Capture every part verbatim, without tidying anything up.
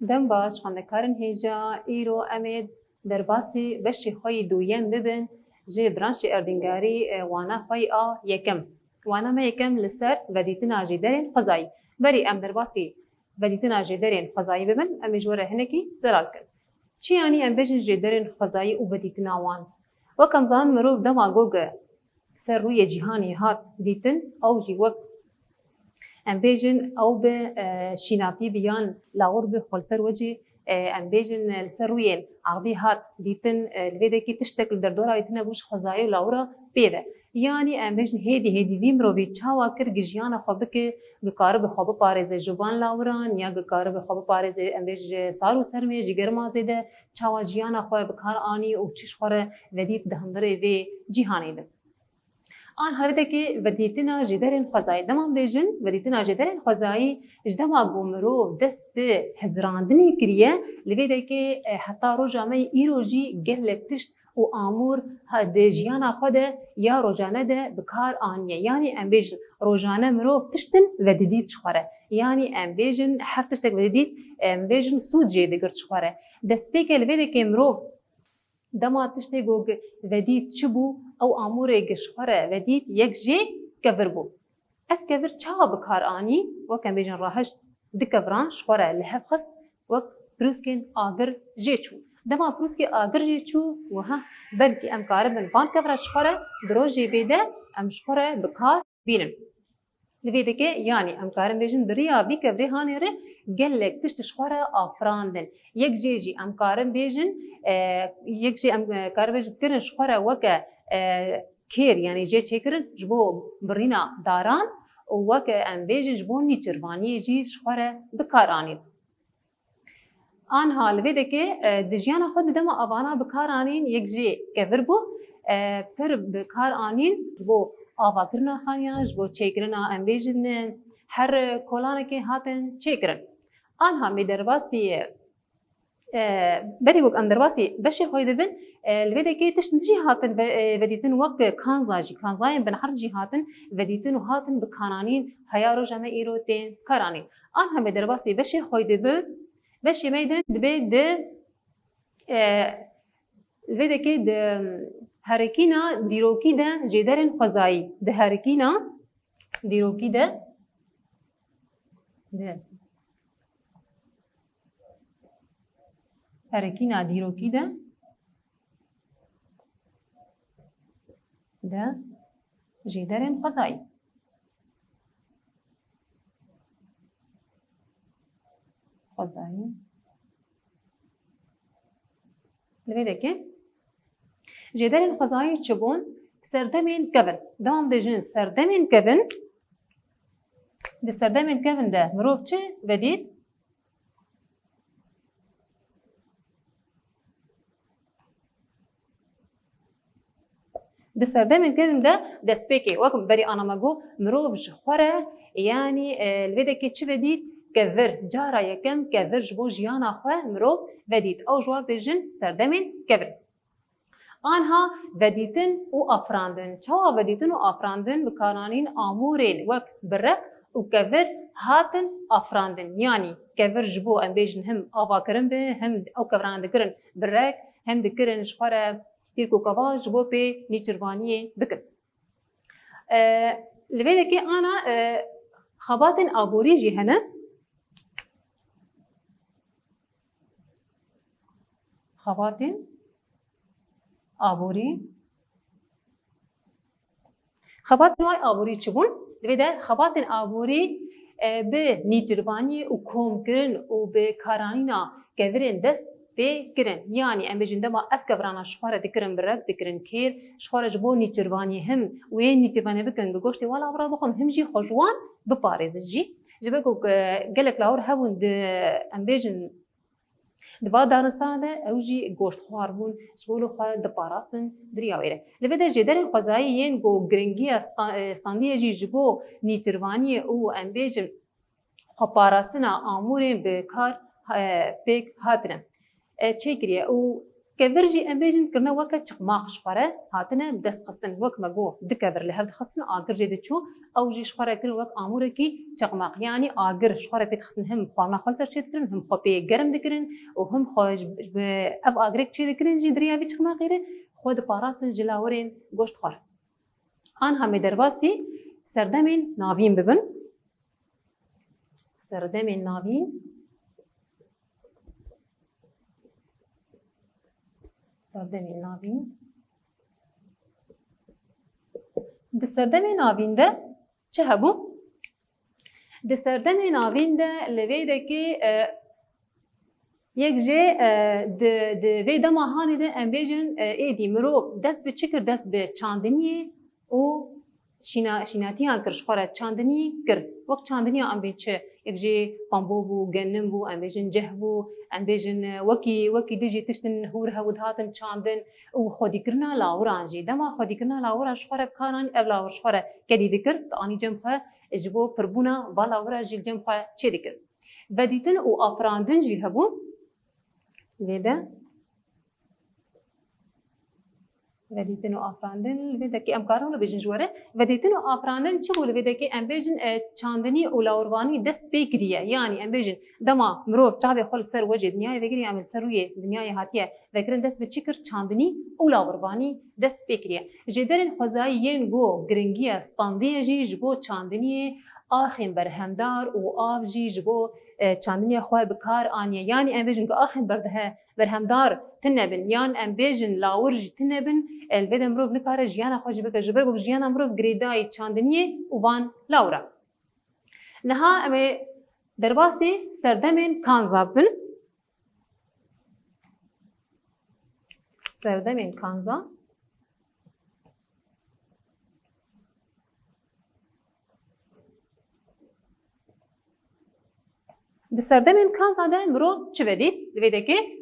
Dem baş, xwendekarên hêja, îro em ê derbasî beşê xwe yî duyem bibin ji branşê erdîngarî, e, wana xwe yî a yekem. Wana me yekem li ser vedîtina jêderên xwezayî. Berî em derbasî vedîtina jêderên xwezayî bibin, em ê ji we re hinekî zelal kin. Çi yanî em bêjin jêderên xwezayî û vedîtina wan? Wek em zanin, mirov dema ku ser rûyê cîhanê hat dîtin, ew jî wek em bêjin, ew bi, e, şînatî bi yan lawir bi xwe li ser wecî, e, em bêjin, e, li ser rûyên erdî hat dîtin, e, li vê dekê tiştek li derdora wî tune bû ji xwezayî û lawira pê ve. Yanî em bêjin hêdî hêdî vî mirovî çawa kir gi jiyana xwe bike, gi karibe xwe biparêze ji van lawiran ya gi karibe xwe biparêze, em bêjin ji sar û sermê, ji germa zêde, çawa jiyana xwe bi kar anî û çi ji xwe re vedît di hundirê vê cîhanê de. An her vê dekê vedîtina jêderên xwezayî. Dema em dêjin vedîtina jêderên xwezayî, ji dema ku mirov dest bi hizirandinê kiriye, li vê dekê, e, heta roja me yî îro jî gelek tişt û amûr ha-, di jiyana xwe de ya rojane de bi kar aniye. Yanî em bêjin rojane mirov tiştin vedidît ji xwe re. Yanî em bêjin her tiştek vedidît, em bêjin sûd jê digirt ji xwe re. Destpêkê li vê dekê mirov dema tiştê ku gi-, vedît çi bû, ew amûrê gi ji xwe re vedît yek jê kevir bû. Ev kevir çawa bi kar anî? Wek em bêjin rahişt du keviran ji xwe re li hev xist, wek pirûskên agir jê çû. Dema pirûskê agir jê çû, wiha belkî em karibin van kevira ji xwe re di rojê bê de em ji xwe re bi kar bînin. Li vê dikê, yanî em karin bêjin di riya vî kevirê hanê re gelek tişt ji xwe re afirandin. Yek jê jî em karin bêjin, e, yek jê em, e, karin bêjin kirin ji xwe re weke, e, kêr, yanî jê çêkirin ji bo birîna daran û weke em bêjin ji bo nîçirvaniyê jî ji xwe re bi kar anîn. Anha li vê dekê, e, di jiyana xwe di dema avana bi kar anîn yek jê kevir bû, e, pir bi kar anîn ji bo avakirina xaniyan, ji bo çêkirina em bêjin, e, her kolanekê hatin çêkirin. Anha me derbasî, e, berî wek em derbasî beşê xwe dibin, e, li vê dekê tişt jî hatin ve-, e, vedîtin wek kanza jî, kanzayên binerd jî hatin vedîtin û hatin bi kar anîn, heya roja me îro tên kar anîn. Anha me derbasî beşê xwe dibin, Beşê me de dibe di, e, li vê dekê di herikîna dîrokî de jêderên xwezayî, di herikîna dîrokî de, di herikîna dîrokî de, de jêderên xwezayî. Xwezayî. Li vê dekê jêderên xwezayî çi bûn? Serdemên kevin. Dewam dibêjin serdemên kevin. Di serdemên kevin de mirov çi vedît? Di serdemên kevin de destpêkê, wek berî ana me got, mirov ji xwe re, yanî, e, li vê dekê çi vedît? Kevir. Cara yekem kevir ji bo jiyana xwe mirov vedît. Ew ji wan dibêjin serdemên kevin. Anha vedîtin û afirandin. Çawa vedîtin û afirandin? Bi kar anîn amûrên wek birek û kevir hatin afirandin. Yanî kevir ji bo, em bêjin, him avakirin be, him ew keviran dikirin birek, him dikirin ji xwe re pîrk û keva ji bo pê nîçirvaniyê bikin. E, li vê dekê ana, e, xebatên aborî jî hene. Xebatên aborî. Xebatên wê aborî çi bûn? Li vê de xebatên aborî, e, bi nîçirvaniyê û komkirin û bi karanîna kevirên dest pê kirin. Yanî em bêjin dema ev kevirana ji xwe re dikirin birek, dikirin kêr, ji xwe re ji bo nîçirvaniyê him wê nîçirvaniyê bikin, goştê wan lawir re bixwin, him jî xwe ji wan biparêzin jî. Ji ber ku, e, gelek lawir hebûn di, em bêjin, di va daristana de ew jî goştxwar bûn, ji bo li xwe diparastin di riya wê re. Li vê de jêderên xwezayî yên ku giringiya sta-, e, standiyê jî ji bo nîçirvaniyê û em bêjin xweparastina amûrên bi kar, e, pêk hatine, e, çêkiriye û Kevir jî em bêjin kirine weke çiqmaq ji xwe re hatine bi dest xistin. Wek me got, du kevir li hev dixistin, agir jê diçû, ew jî ji xwe re kirin wek amûrekî çiqmaq. Yanî agir ji xwe re pê dixistin, him xwarina xwe li ser çêdikirin, him xwe pê germ dikirin û him xwe ji, ji bi ev agirek çêdikirin jî di riya vî çiqmaqê re xwe diparastin ji lawirên goşt xwe re. Anha me derbasî serdemên navîn bibin. Serdemên navîn. Serdemên navîn. Di serdemên navîn de çi hebû? Di serdemên navîn de li vê dekê, e, yek jê, e, di, di vê dema hanê de em bêjin, e, êdî mirov dest bi çi kir? Dest bi çandiniyê û şîna-, şînatiyan kir, ji xwe re çandinî kir. Wek çandiniya em bên çi? Yek jê pambo bû, genim bû, em bêjin ceh bû, em bêjin, e, wekî, wekî dî jî tiştin hûr hebû dihatin çandin û xwedîkirina lawiran jî. Dema xwedîkirina lawiran ji xwe re bi kar anî, ev lawir ji xwe re kedî dikir, dianî cem xwe ji bo pirbûna va lawira jî li cem xwe çêdikir. Vedîtin û afirandin jî hebû. Vê de vedîtin û afirandin, li vê dekê em karin wilo bêjin ji we re. Vedîtin û afirandin çi bû li vê dekê? Em bêjin, e, çandinî û lawirvanî dest pê kiriye. Yanî em bêjin dema mirov çavê xwe li ser wecê dinyayê vekiriye, em li ser rûyê dinyayê hatiye vekirin, dest bi çi kir? Çandinî û lawirvanî dest pê kiriye. Jêderên xwezayî yên ku giringiya standiye jî ji bo çandiniyê axên berhemdar û av jî ji bo, e, çandiniya xwe bi kar aniye. Yanî em bêjin ku axên berdehe-, berhemdar tune bin, yan em bêjin lawir jî tune bin, e, li vê de mirov nikare jiyana xwe jî bike. Ji ber ku jiyana mirov girêdayî çandiniyê û van lawira. Niha em ê derbasî serdemên kanza bibin. Serdemên kanza. Di serdemên kanza de mirov çi vedît li vê dekê?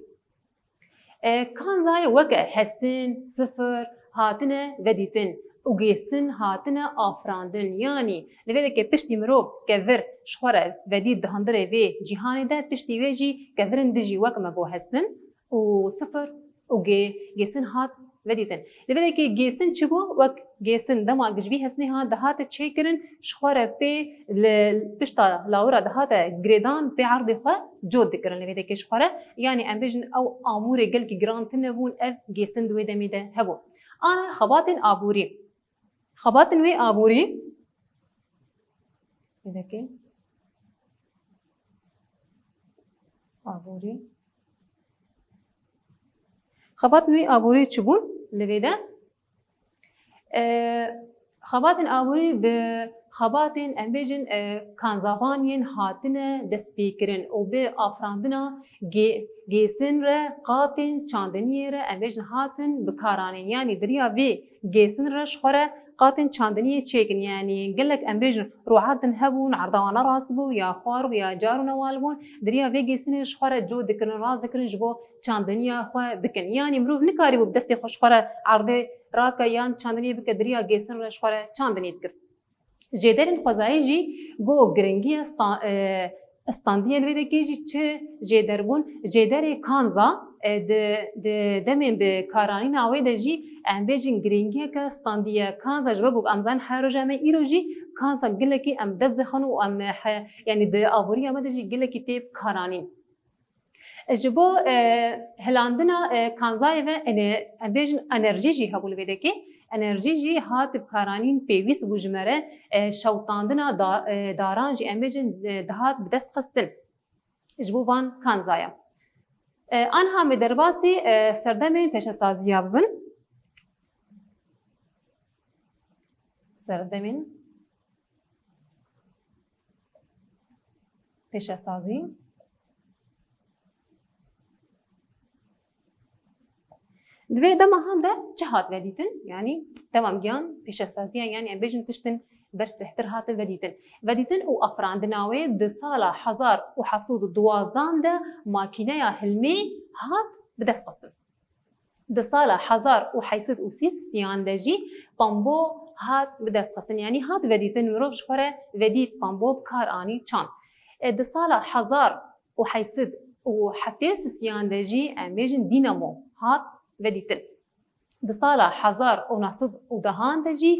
E, kanzayê weke hesin, sifir, hatine vedîtin û gêsin hatine afirandin. Yanî li vê dekê piştî mirov kevir ji xwe re vedît di hundirê vê cîhanê de, piştî wê jî kevirên dijî wek me got hesin û sifir û gê-, gêsin hat vedîtin. Li vê dekê gêsin çi bû? Wek gêsin dema ji vî hesinê hat dihate çêkirin, ji xwe re pê li pişta lawira dihate girêdan, pê erdê xwe cot dikirin li vê dekê ji xwe re. Yanî em bêjin ew amûrê gelkî giran tune bûn, ev gêsin di wê demê de hebû. Ana xebatên aborî. Xebatên wê aborî. Vê dekê. Aborî. Xebatên wê aborî çi bûn li vê de? E, xebatên aborî bi xebatên, em bêjin, e, kanzavan yên hatine destpêkirin û bi afirandina gê-, gêsin re qatên çandiniyê re, em bêjin, hatin bikaranîn. Yanî di riya vê gêsin re ji xwe re qatên çandiniyê çêkin. Yanî gelek, em bêjin, rûerdin hebûn, erda wan ne rast bû, ya xwar bû, ya car û newal bûn. Di riya vê gêsinê ji xwe re cot dikirin, rast dikirin ji bo çandiniya xwe bikin. Yanî mirov nikarîbû bi destê xwe ji xwe re erdê rake yan çandiniyê bike, di riya gêsin re ji xwe re çandiniyê dikir. Jêderên xwezayî jî go giringiya sta-, e, standiyê li vê dekê jî çi jêder bûn? Jêderê kanza, e, di, di demên bi karanîna wê de jî em bêjin giringiyeke standiye kanza ji bo ku em zanin her roja me îro jî kanza gelekî em dest dixin û em he-, yanî di aboriya me de jî gelekî tê bi karanîn. Ji bo, e, hilandina, e, kanzayê ve ene-, em bêjin enerjî jî hebû li vê dekê. Enerjî jî hat bi karanîn pêwîst bû ji me re, e, şewitandina da-, e, daran jî em bêjin, e, dihat bi dest xistin. Ji bo van kanzaya. E, anha me derbasî, e, serdemên pêşesaziya bibin. Serdemên pêşesazî. Di vê dema han de çi hat vedîtin? Yanî dema em giyan pêşesaziya, yanî em bêjin tiştin berfirehtir hatin vedîtin. Vedîtin û afirandina wê di sala hezar û heft sed û duwazdan de makîneya hilmê hat bi dest xistin. Di sala hezar û heyt sed û sî û sêyan de jî pambo hat bi dest xistin, yanî hat vedîtin, mirov ji xwe re vedît, pambo bi kar anî, çand. E, di sala hezar û heyt sed û heftê û sêyan de jî em bêjin dînamo hat vedîtin. Di sala hezar û neh sed û dehan de jî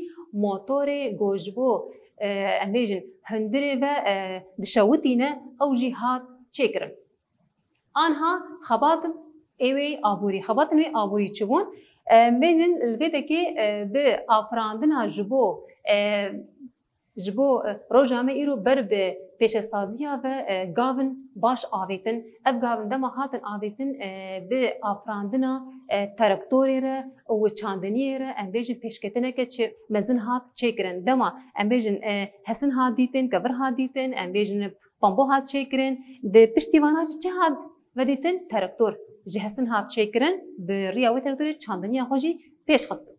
motorê ku ji bo, e, em bêjin hundirê ve, e, dişewitîne, ew jî hat çêkirin. Anha xebatên wê aborî, xebatên wê aborî çi bûn? Em bêjin li vê dekê, e, bi afirandina ji bo, e, ji bo, e, roja me îro ber bi pêşesaziya ve, e, gavin baş avêtin. Ev gavin dema hatin avêtin, e, bi afirandina, e, traktorê re û çandiniyê re, em bêjin pêşketineke çi mezin hat çêkirin. Dema em bêjin, e, hesin hat dîtin, kevir hat dîtin, em bêjin pambo hat çêkirin. Di piştî vana jî çi hat vedîtin? Traktor ji hesin hat çêkirin, bi riya wê traktorê çandiniya xwe jî pêş xistin.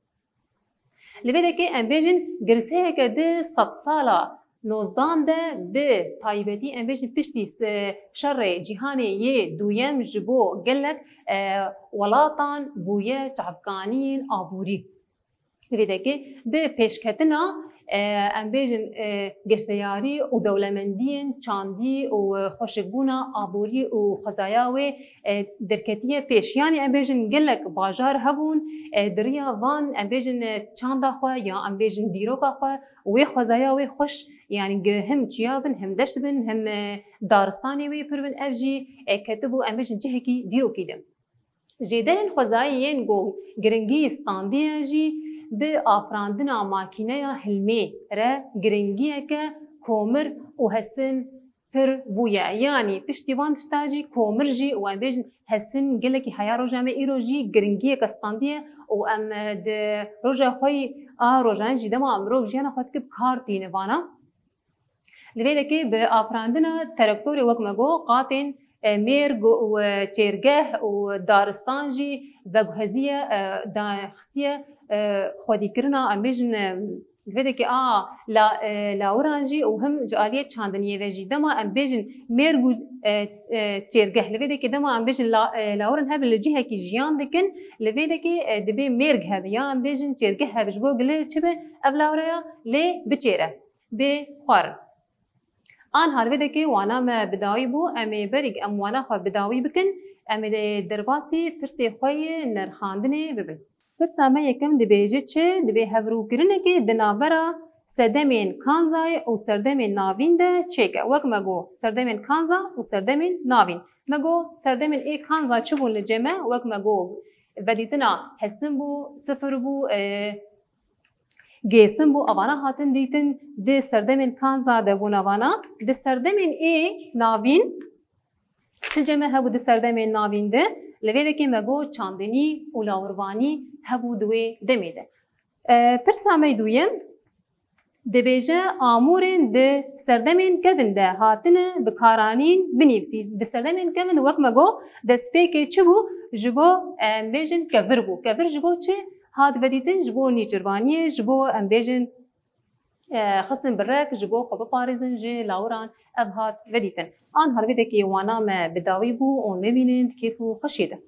Li vê dekê em bêjin girseyeke di sedsala nozdan de bi taybetî em bêjin piştî se-, şerê cîhanê yê duyem ji bo gelek, e, welatan bûye çavkaniyên aborî. Li vê dekê bi pêşketina, e, em bêjin, e, geşteyarî û dewlemendiyên çandî û, e, xweşikbûna aborî û xwezaya wê, e, derketiye pêş. Yanî em bêjin gelek bajar hebûn, e, di riya van em bêjin, e, çanda xwe ya em bêjin dîroka xwe, wê xwezaya wê xweş, yanî ge-, him çiya bin, him deşt bin, him, e, daristanê wê pir bin, ev jî, e, ketibû em bêjin cihekî dîrokî de. Jêderên xwezayî yên ku giringî standiye jî bi afirandina makîneya hilmê re giringiyeke komir û hesin pir bûye. Yanî piştî van tişta jî komir jî û em bêjin hesin gelekî heya roja me îro jî giringiyeke standiye û em, e, di roja xwe yî a rojan jî dema mirov jiyana xwe dike bi kar tîne vana. Li vê dekê bi afirandina traktorê wek me got, qatên, e, mêrg û, e, çêrgeh û daristan jî veguheziye, e, daxistiye, e, xwedîkirina, em bêjin, e, li vê dekê a la-, e, lawiran jî û him ji aliyê çandiniyê ve jî. Dema em bêjin mêrg û, e, e, çêrgeh, li vê dekê dema em bêjin la-, e, lawiran hebe li cihekî jiyan dikin, li vê dekê, e, dibê mêrg hebe ya em bêjin çêrgeh hebe ji bo gilê çi be ev lawiraya lê biçêre. Bê xwarin. Anha li vê dekê wana me bi dawî bû, em ê berî em wana xwe bi dawî bikin, em ê derbasî pirsê xwe yê nirxandinê bibin. Pirsa me yekem dibêje çi? Dibê hevrûkirinekê di navbera serdemên kanzayê û serdemên navîn de çêke. Wek me got, serdemên kanza û serdemên navîn. Me got, serdemên ê kanza çi bûn li cem me? Wek me got, vedîtina hesin bû, sifir bû, e, gêsin bû, evana hatin dîtin, di serdemên kanza de bûn evana. Di serdemên ê navîn, çi cem me hebû di serdemên navîn de, li vê dekê me got çandinî û lawirvanî hebû di wê demê de. E, pirsa me duyem, dibêje amûrên di serdemên kevin de hatine bikaranîn binivîsî. Di serdemên kevin de wek me got, destpêkê çi bû? Ji bo, em bêjin kevir bû. Kevir ji bo çi? Hat vedîtin ji bo nîçirvaniyê, ji bo em bêjin, e, xistin bi rek, ji bo xwe biparêzin ji lawiran ev hat vedîtin. Anha li vê dekê wana me bi dawî bû û mebînin di kêf û xweşiyê de.